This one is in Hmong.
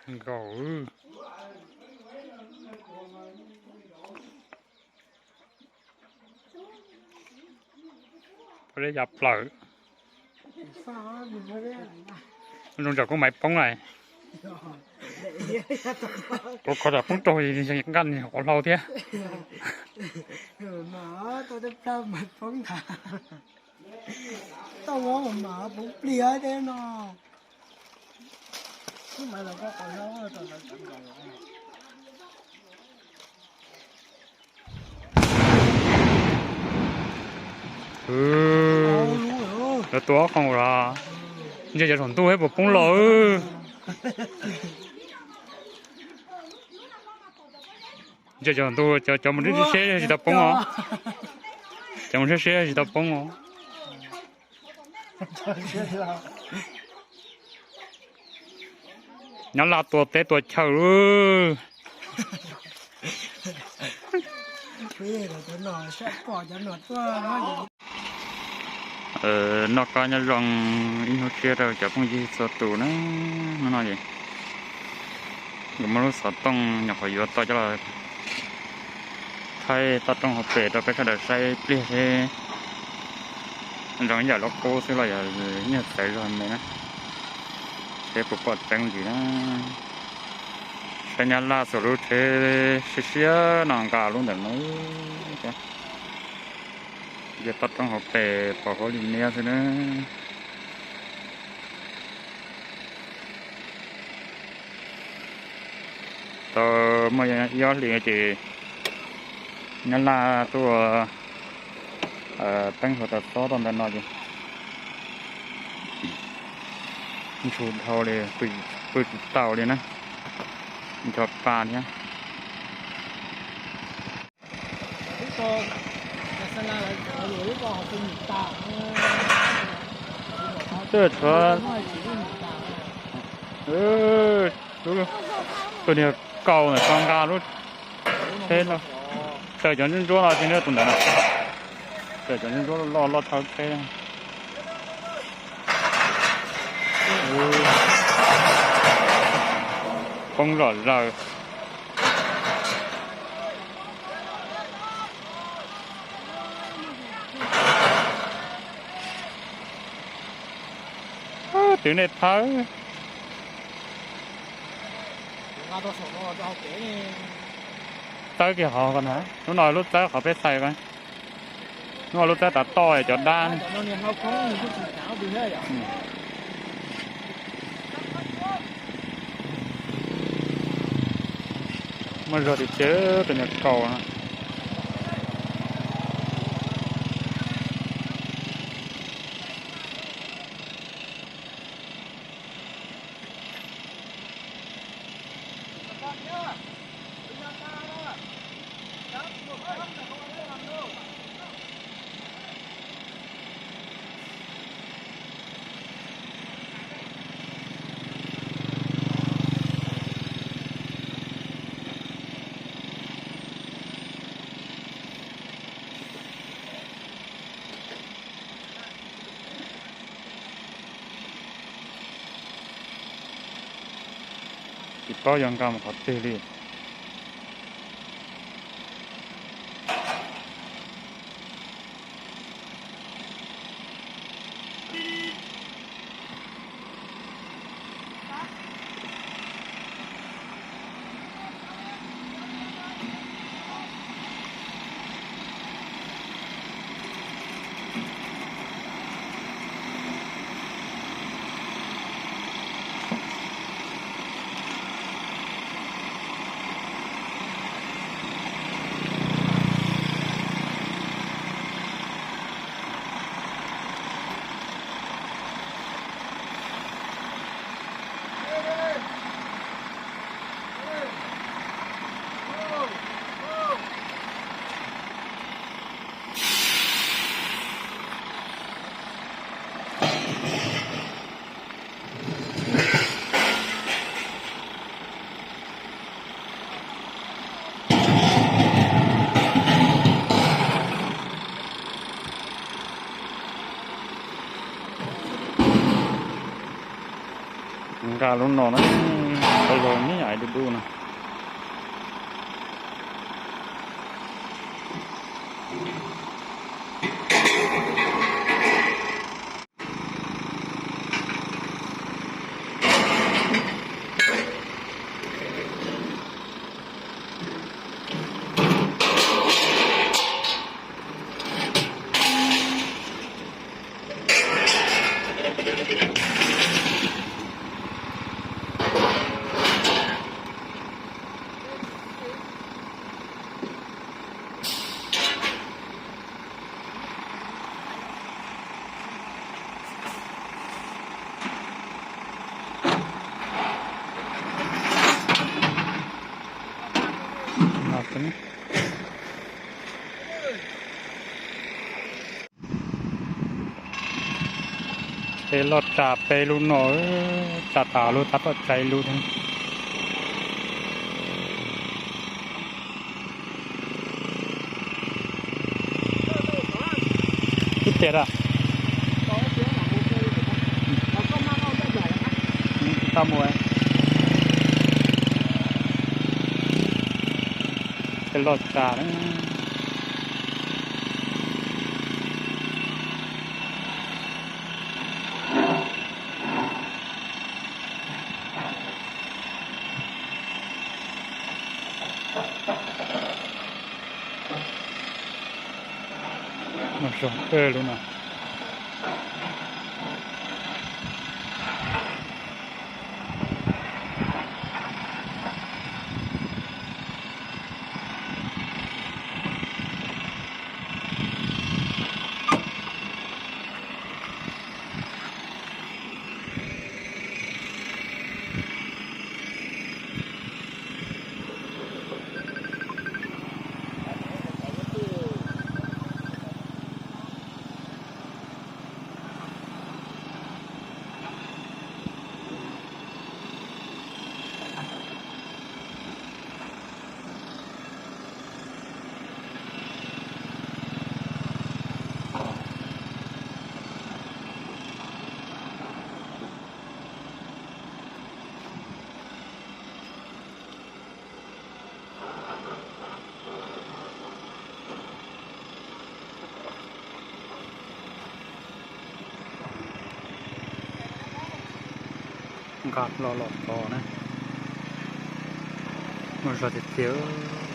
Nkaus. Peb ya plaws. Zoo tsam kuv maiv poob lawm. Kuv kho tsam poob raug nqaj qhov hlau thiab. Tau plig thiab no. Lawv tua ob qho los, ntsia cov saum ntuj puas poob los. Ntsia cov ntuj, cov mus siab siab tsis tau poob os. Cov mus siab siab tsis tau poob os. Nyob Laj tua teb tua chaw lawm. Noj qab nyob zoo ib hnub tshiab rau cov phooj ywg txhua tus na. Hnub no es kuv muab lub xov tooj nyuam qhuav yuav tau coj los thaij toj roob hauv pes rau peb sawv daws saib pliag seb zoo ib yam lub qub xwb los yog nyuag txawv zog me na, seb puas pom tseeb ntxiv na. Saib Nyab Laj txhua lub tsheb siab siab no nqa lub ntawm no. Yog toj roob hauv pes pom huab li niab xwb na. Tau muaj ib ob hlis ces Nyab Laj tuaj teeb hluav taws xob rau ntawm no ces ntshus dhau li, pw tsis tau li na, ncho pa thiab. Tshuav tus niag kaus ntawm ko nqa lub tsheb no, raws cov ntsuab ntsuab no tsis, tus ntawd na, raws cov ntsuab ntsuab loj loj thawb tsheb. Poob zom zaws. Twb nej thawb. Txawb kiag hov ko na, lub no lub txawb qhov peb txhais ko. Lub no lub txawb tav toj cov dab. Muaj zog tiag tiag tus niag kaus no. Tsis paub yuav nqa mus qhov twg li. Nqa lub no na, qhov los Dub dub no. Peb loj tsa peb lub no, tsa tas lub tab tom tsa ib lub thiab. Ib tiag da. Tsis tau mus. Peb loj tsa na. Mus zog kawg lub no. Nqa hlo los tod na. Muaj zog tiag tiag.